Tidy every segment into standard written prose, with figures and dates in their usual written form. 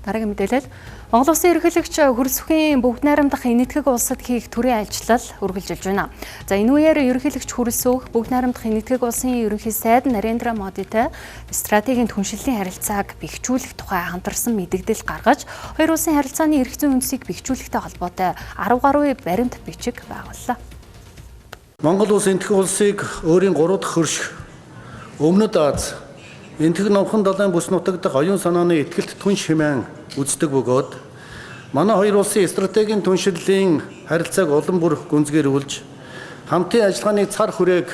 Дараагийн мэдээлэл. Монгол Улсын ерөнхийлөгч Хөрөлсөхийн бүгд найрамдах Энэтхэг улсад хийх төрийн айлчлал үргэлжилж байна. За, энэ үеэр ерөнхийлөгч Хөрөлсөх бүгд найрамдах Энэтхэг улсын ерөнхий сайд Нарендра Модитай стратегийн түншлэлийн харилцааг бэхжүүлэх тухай хамтарсан мэдэгдэл гаргаж, хоёр улсын харилцааны эрх зүйн үндсийг бэхжүүлэхтэй холбоотой 10 гаруй баримт бичиг байгууллаа. Монгол улс Энэтхэг улсыг өөрийн 3 дахь хөрш, Өмнөд Ази, Энэтхэг номхон далайн бүс нутаг дахь оюун санааны итгэлт түнш хэмээн үздэг бөгөөд манай хоёр улсын стратегийн түншлэлийн харилцааг улам бүр гүнзгийрүүлж, хамтын ажиллагааны цар хүрээг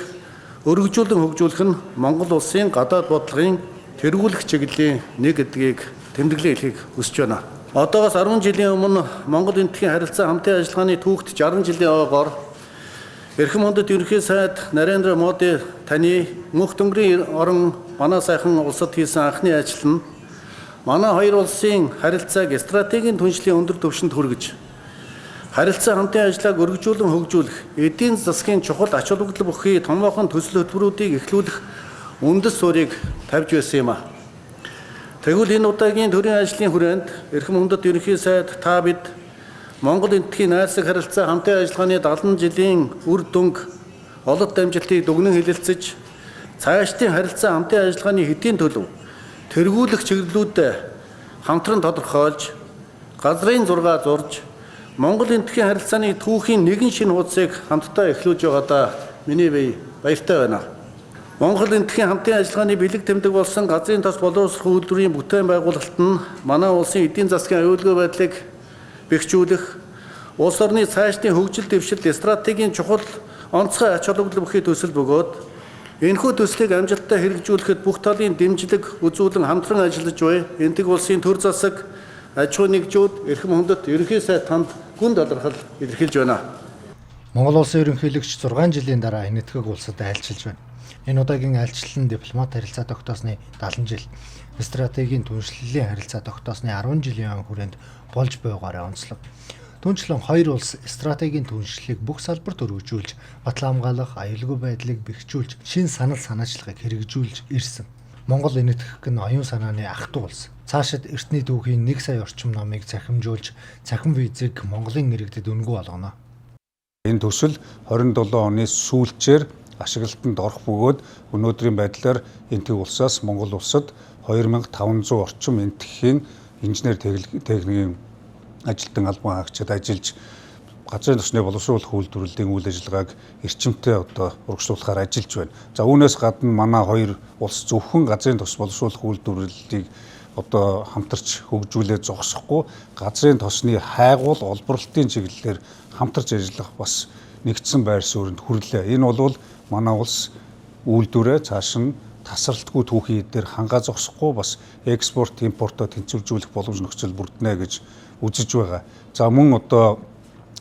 өргөжүүлэн хөгжүүлэх нь Монгол улсын гадаад бодлогын тэргүүлэх чиглэлийн нэг гэдгийг тэмдэглэн хэлэхийг хүсэж байна. Одоогоос 10 жилийн өмнө Монгол Энэтхэгийн харилцаа хамтын ажиллагааны түүхт 60 жилийн ойгоор Эрхэм хүндэт ерөнхий сайд Нарендра Моди таны мөнх төнгөрийн орон манай сайхан улсад хийсэн анхны ажил нь манай хоёр улсын харилцааг стратегийн түншлэлийн өндөр түвшинд хүргэж, харилцаа хамтын ажлыг өргөжүүлэн хөгжүүлэх, эдийн засгийн чухал ач холбогдол бүхий томоохон төсөл хөтөлбөрүүдийг эхлүүлэх үндэс суурийг тавьж байсан юм а. Тэгвэл энэ удаагийн төрийн ажлын хүрээнд эрхэм хүндэт ерөнхий сайд та бид Монгол Энэтхэгийн найрсаг харилцаа хамтын ажиллагааны 70 жилийн үр дүнг ололт амжилтыг дүгнэн хэлэлцэж, цаашдын харилцаа хамтын ажиллагааны хэдийн төлөв тэргүүлэх чиглэлүүдэд хамтран тодорхойлж, газрын зургаа зурж, Монгол Энэтхэгийн харилцааны түүхийн нэгэн шинэ хуудсыг хамтдаа эхлүүлж байгаадаа миний бие баяртай байна. Монгол Энэтхэгийн хамтын ажиллагааны бэлэг тэмдэг болсон газрын тос боловсрох үйлдвэрийн бүтээн байгуулалт нь манай улсын эдийн засгийн аюулгүй байдлыг бэхжүүлэх, улс орны цаашдын хөгжил дэвшилт стратегийн чухал онцгой ач холбогдол бүхий төсөл бөгөөд энэхүү төслийг амжилттай хэрэгжүүлэхэд бүх талын дэмжлэг үзүүлэн хамтран ажиллаж буй Энэтхэг улсын төр засаг, аж ахуйн нэгжүүд, эрхэм хүндэт ерөнхий сайд танд гүн талархал илэрхийлж байна. Монгол улсын ерөнхийлөгч 6 жилийн дараа Энэтхэг улсад айлчилж байна. Энэ удаагийн айлчлал нь дипломат харилцаа тогтоосны 70 жил, стратегийн түншлэлийн харилцаа тогтоосны 10 жилийн хүрээнд болж буйгаараа онцлог. Түүнчлэн хоёр улс стратегийн түншлэлийг бүх салбарт өргөжүүлж, батал хамгаалах, аюулгүй байдлыг бэхжүүлж, шинэ санал санаачлагыг хэрэгжүүлж ирсэн. Монгол Энэтхэг нь оюун санааны ах дүү улс. Цаашид эртний түүхийн 1 сая орчим номыг цахимжуулж, цахим визийг Монголын иргэдэд үнэгүй болгоно. Энэ төсөл 27 оны сүүлчээр ашиглалтанд орох бөгөөд өнөөдрийн байдлаар Энэтхэг улсаас Монгол улсад 2500 орчим Энэтхэгийн инженер техникийн ажилтан албан хаагчид ажиллаж газрын тосны боловсруулах үйлдвэрлэлийн үйл ажиллагааг эрчимтэй одоо урагшлуулахаар ажиллаж байна. За, үүнээс гадна манай хоёр улс зөвхөн газрын тос боловсруулах үйлдвэрлэлийг одоо хамтарч хөгжүүлээд зогсохгүй, газрын тосны хайгуул олборлолтын чиглэлээр хамтарч ажиллах бас нэгдсэн байр суурьнд хүрлээ. Энэ бол манай улс үйлдвэрээ цааш нь тасралтгүй түүхийн эдээр хангаа зогсохгүй бас экспорт импортоо тэнцвэржүүлэх боломж нөхцөл бүрднэ гэж үзэж байгаа. За, мөн одоо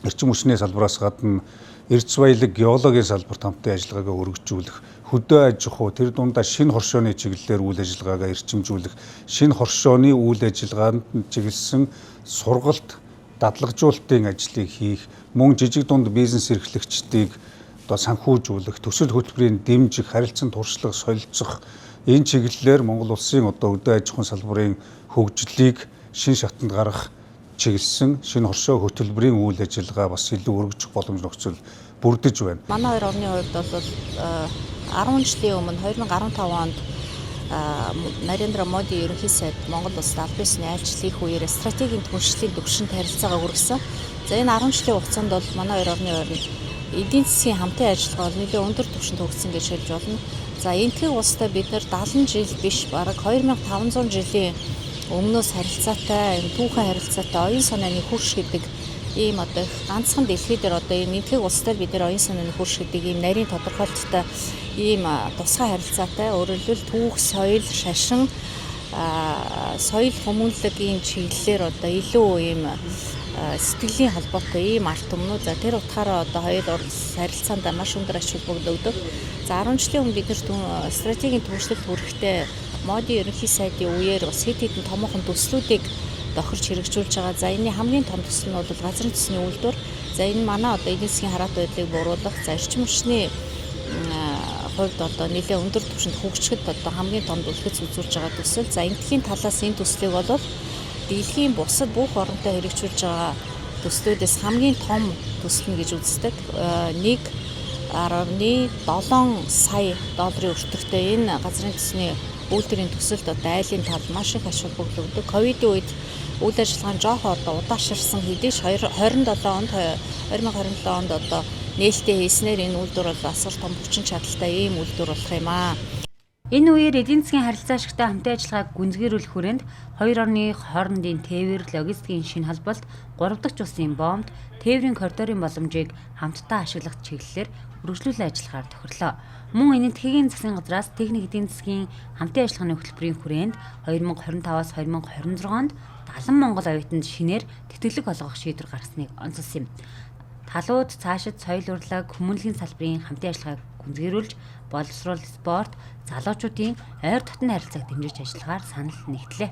эрчим хүчний салбараас гадна эрдэс баялаг геологийн салбарт хамтын ажиллагаагаа өргөжүүлэх, хөдөө аж ахуй тэр дундаа шинэ хоршооны чиглэлээр үйл ажиллагаагаа эрчимжүүлэх, шинэ хоршооны үйл ажиллагаанд чиглэсэн сургалт дадлагжуулалтын ажлыг хийх, мөн жижиг дунд бизнес эрхлэгчдийг одоо санхүүжүүлэх, төсөл хөтөлбөрийн дэмжих, харилцан туршлага солилцох энэ чиглэлээр Монгол улсын одоо өдөө аж ахуйн салбарын хөгжлийг шинэ шатанд гаргах чиглэсэн шинэ хоршоо хөтөлбөрийн үйл ажиллагаа бас илүү өргөжих боломж нөхцөл бүрдэж байна. Манай хоёр орны хувьд бол 10 жилийн өмнө 2015 онд Нарендра Моди ерөнхий сайд Монгол улсад аль биесны айлчлал хийх үеэр стратегийн түншлэлийн түвшинд харилцаагаа хүргэсэн. За, энэ 10 жилийн хугацаанд бол манай хоёр орны хувьд эдийн засгийн хамтын ажиллагаа бол нэлээд өндөр түвшинд хүргэсэн гэж хэлж болно. За, Энэтхэг улстай бид нар 70 жил биш, бараг 2500 жилийн өмнөөс харилцаатай, юм түүхэн харилцаатай, оюун санааны хөрш гэдэг ийм одоо их ганцхан дэлхий дээр одоо ийм Энэтхэг улстай бид нар оюун санааны хөрш гэдэг ийм нарийн тодорхойлолттой ийм тусгай харилцаатай. Өөрөөр хэлбэл, түүх, соёл, шашин, соёл хүмүүнлэгийн чиглэлээр одоо илүү ийм сэтгэлийн холбоотой ийм ард түмнүүд. За, тэр утгаараа одоо хоёр улс харилцаанд маш өндөр ач холбогдол өгдөг. За, 10 жилийн өмнө бид нар стратегийн түвшлэлд хүрэхдээ Моди ерөнхий сайдын үеэр бас хэд хэдэн томоохон төслүүдийг тохирч хэрэгжүүлж байгаа. За, энэний хамгийн том төсөл нь бол газрын төсний үйлдвэр. За, энэ манай одоо эдийн засгийн хараат байдлыг бууруулах, за, эрчим хүчний хувьд одоо нэлээд өндөр түвшинд хөгжихэд одоо хамгийн том үлгэц үзүүлж байгаа төсөл. За, Энэтхэгийн талаас энэ төслийг бол Дэлхийн бусад бүх оронтой хэрэгжүүлж байгаа төслүүдээс хамгийн том төсөл нь гэж үздэг. 1.7 сая долларын өртөгтэй энэ газрын төсний үйлдвэрийн төсөлд одоо айлын талд маш их ач холбогдол өгдөг. Ковидын үед үйл ажиллагаа нь жоохон одоо удаашарсан хэдий ч 27 онд 2027 онд одоо нээлттэй хийснээр энэ үйлдвэр бол асар том хүчин чадалтай ийм үйлдвэр болох юм аа. Энэ үеэр эдийн засгийн харилцаа ашигтай хамтын ажиллагааг гүнзгийрүүлэх хүрээнд хоёр орны хоорондын тээвэр, логистикийн шинэ холболт, гурав дахь улсын боомт, тээврийн коридорын боломжийг хамтдаа ашиглах чиглэлээр үргэлжлүүлэн ажиллахаар тохирлоо. Мөн Энэтхэгийн засгийн газраас техник эдийн засгийн хамтын ажиллагааны хөтөлбөрийн хүрээнд 2025-аас 2026 онд 70 монгол оюутанд шинээр тэтгэлэг олгох шийдвэр гаргасныг онцолсон юм. Талууд цаашид соёл урлаг, хүмүүнлэгийн салбарын хамтын ажиллагааг гүнзгийрүүлж, боловсрол, спорт, залуучуудын ойр дотны харилцааг дэмжиж ажиллахаар санал нэгтлээ.